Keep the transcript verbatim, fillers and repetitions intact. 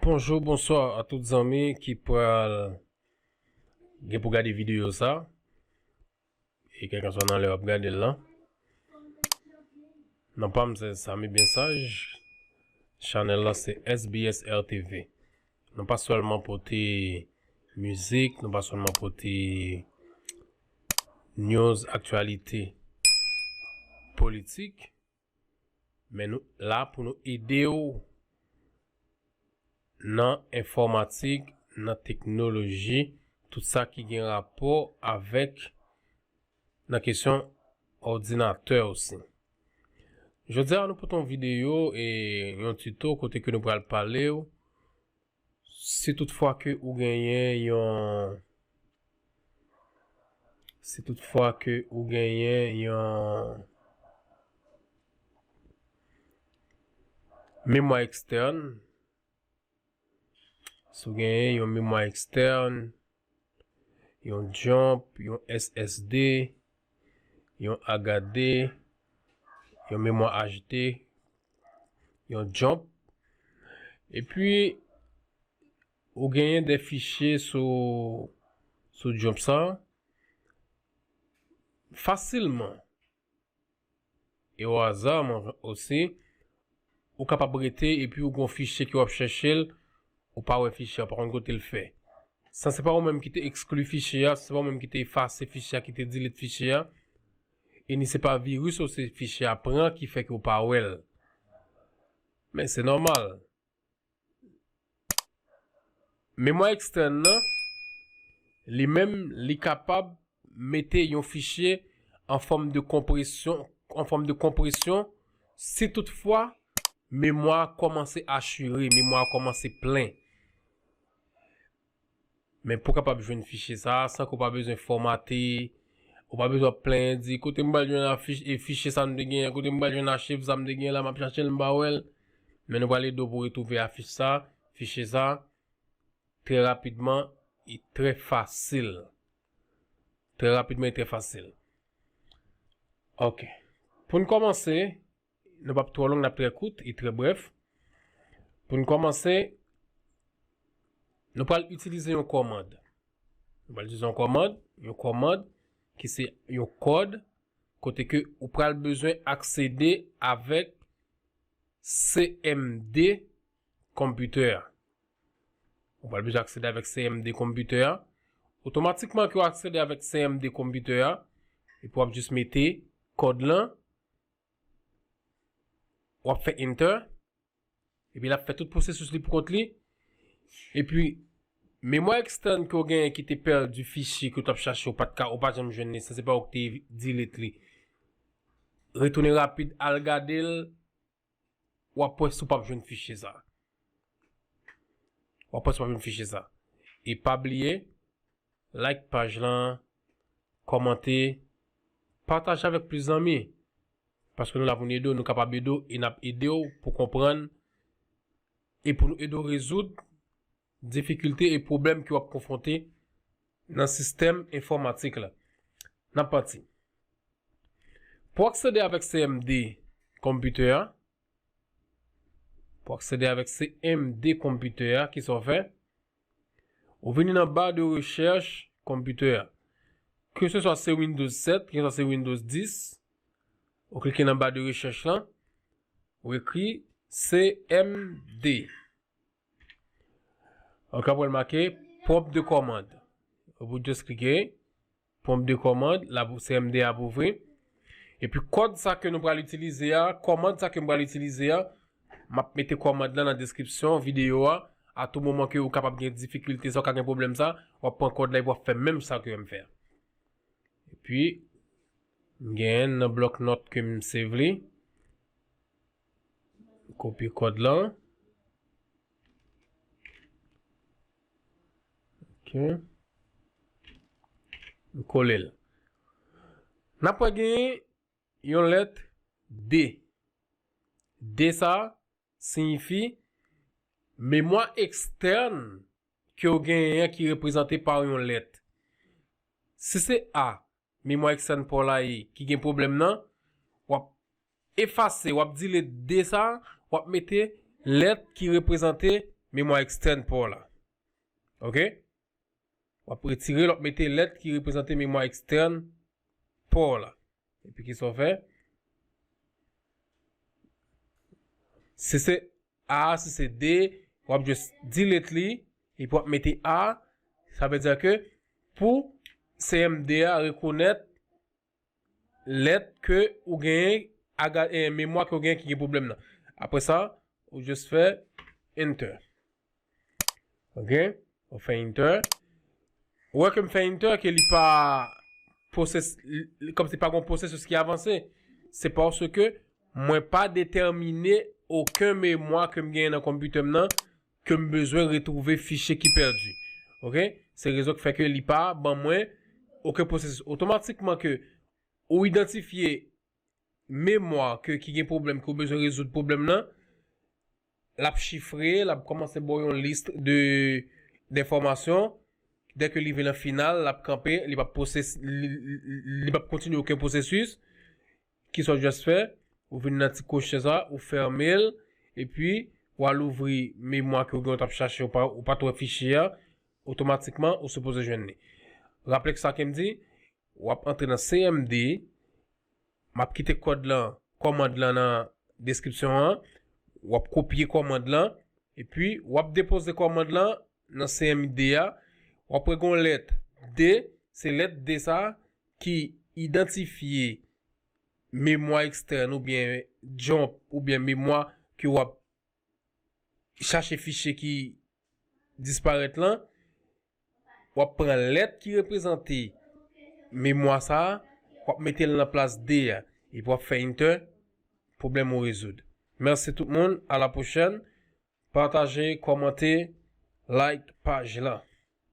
Bonjou, bonswa a tout zanmi ki pral gen pou gade videyo sa, e kèlkanswa nan lè w ap gade l lan. Non pa m se Samy Bensaj, chanèl la se S B S R T V. Nou pa sèlman pote mizik, nou pa sèlman pote news, aktyalite politik, men nou la pou nou ede w nan enfòmatik, nan teknoloji, tout sa ki gen rapò avèk, nan kesyon òdinatè osi. Jodi a nou pote yon videyo e yon tito kote ke nou pral pale w si toutfwa ke ou genyen yon, si toutfwa ke ou genyen yon memwa ekstèn, si w genyen yon memwa ekstèn, yon jump, yon S S D, yon H D, yon memwa H D, yon jump. Epi, ou genyen de fichye sou, sou jump sa. Fasilman, e o aza, mwen osi, ou kapab rete epi ou gon fichye ke w ap chèche l, ou pa wè fichye a, ou pa konn kote l fè. San se pa ou menm ki te ekskli fichye a, se pa ou menm ki te efase fichye a, ki te delete fichye a, e ni se pa viris ou se fichye a pran ki fè ke ou pa wè l. Men se nòmal. Memwa ekstèn nan, li menm, li kapab mete yon fichye an fòm de konpresyon, an fòm de konpresyon, si toutfwa memwa a kòmanse achire, memwa a kòmanse plen. Men pou w kapab jwenn fichye sa a, san ke w pa bezwen fòmate, ou pa bezwen ap plenyen, di, "Kote m pral jwenn afich-, e fichye sa m te genyen, kote m pral jwenn achiv sa m te genyen la, m ap chache l, m pa wè l." Men nou pral ede w pou w retwouve afich sa, fichye sa, trè rapidman e trè fasil. Trè rapidman e trè fasil. Ok. Pou n kòmanse, nou p ap twò long, n ap trè kout e trè brèf. Pou n kòmanse, nou pral itilize yon kòmand. Nou pral itilize yon kòmand, yon kòmand ki se yon kòd kote ke ou pral bezwen aksede avèk C M D konpitè a. Ou pral bezwen aksede avèk C M D konpitè a. Otomatikman ke w aksede avèk C M D konpitè a, epi w ap jis mete kòd lan, w ap fè enter, epi l ap fè tout pwosesis li pou kont li. Epi, memwa ekstèn ke w genyen ki te pèdi fichye ke w t ap chache, ou pa t ka, ou pa janm jwenn li, sa se pa ou ki te delete li. Retounen rapid, al gade l, w ap wè si w p ap jwenn fichye sa. W ap wè si w p ap jwenn fichye sa. E pa bliye, like paj lan, kòmante, pataje avèk plis zanmi. Paske nou la pou n ede w, nou kapab ede w, e n ap ede w pou konprann, e pou nou ede w rezoud difikilte e pwoblèm ke w ap konfwonte nan sistèm enfòmatik la. N ap pati. Pou aksede avèk C M D konpitè a, pou aksede avèk C M D konpitè a, kisa w fè? Ou vini nan ba de rechèch konpitè a. Ke se swa se Windows sèt, ke se swa se Windows dis, ou klike nan ba de rechèch lan, ou ekri C M D. Ok, apre l make prompt de command. Ou pou just klike prompt de command, la pou C M D ap ouvri. Epi kòd sa ke nou pral itilize a, kòmand sa ke m pral itilize a, m ap mete kòmand lan nan deskripsyon videyo a. A tou moman ke ou kapab gen difikilte sa, ou ka gen pwoblèm sa, w ap pran kòd la epi w ap fè menm sa ke m fè a. Epi, m genyen nan blòk nòt ke m save li. Kopye kòd lan. Ok. M kole l. N ap wè genyen yon lèt D. D sa siyifi memwa ekstèn ke w genyen an ki reprezante pa yon lèt. Si se A, memwa ekstèn pa w la ye, ki gen pwoblèm nan, w ap efase, w ap delete D sa, w ap mete lèt ki reprezante memwa ekstèn pa w la. Ok? W ap retire l, w ap mete lèt ki reprezante memwa ekstèn pa w la. Epi kisa w fè? Si se A, si se D, w ap just delete li, epi w ap mete A. Sa vle di ke pou C M D a rekonèt lèt ke ou genyen, aga, eh, memwa ke ou genyen ki gen pwoblèm nan. Apre sa, ou just fè enter. Ok? Ou fè enter. Ou wè ke m fè enter, ke li pa pwoses-, li, li, kòmsi pa gon pwosesis ki avanse. Se paske mwen pa detèmine okenn memwa ke m genyen nan konpitè m nan, ke m bezwen retwouve fichye ki pèdi. Ok? Se rezon ki fè ke li pa ban mwen okenn pwosesis. Otomatikman ke ou idantifye memwa ke, ki gen pwoblèm, ke ou bezwen rezoud pwoblèm nan, l ap chifre, l ap kòmanse ba w yon lis de, de enfòmasyon. Dèke li rive nan final, l ap kanpe, li p ap pwoses-, li, li, li p ap kontinye okenn pwosesis. Kisa w just fè? Ou vin nan ti koche sa, ou fèmen l, epi w al ouvri memwa ke ou gen w t ap chache, ou pa, ou pa t wè fichye a, otomatikman, ou sipoze jwenn li. Raple sa ke m di, w ap antre nan C M D, m ap kite kòd lan, kòmand lan nan deskripsyon an, w ap kopye kòmand lan, epi w ap depoze kòmand lan nan C M D a, w ap wè gon lèt D, se lèt D sa ki idantifye memwa ekstèn oubyen jump oubyen memwa ke w ap chache fichye ki disparèt lan, w ap pran lèt ki reprezante memwa sa a, w ap mete l nan plas D a, epi w ap fè enter, pwoblèm ou rezoud. Mèsi tout moun, a la pwochèn. Pataje, kòmante, like paj la.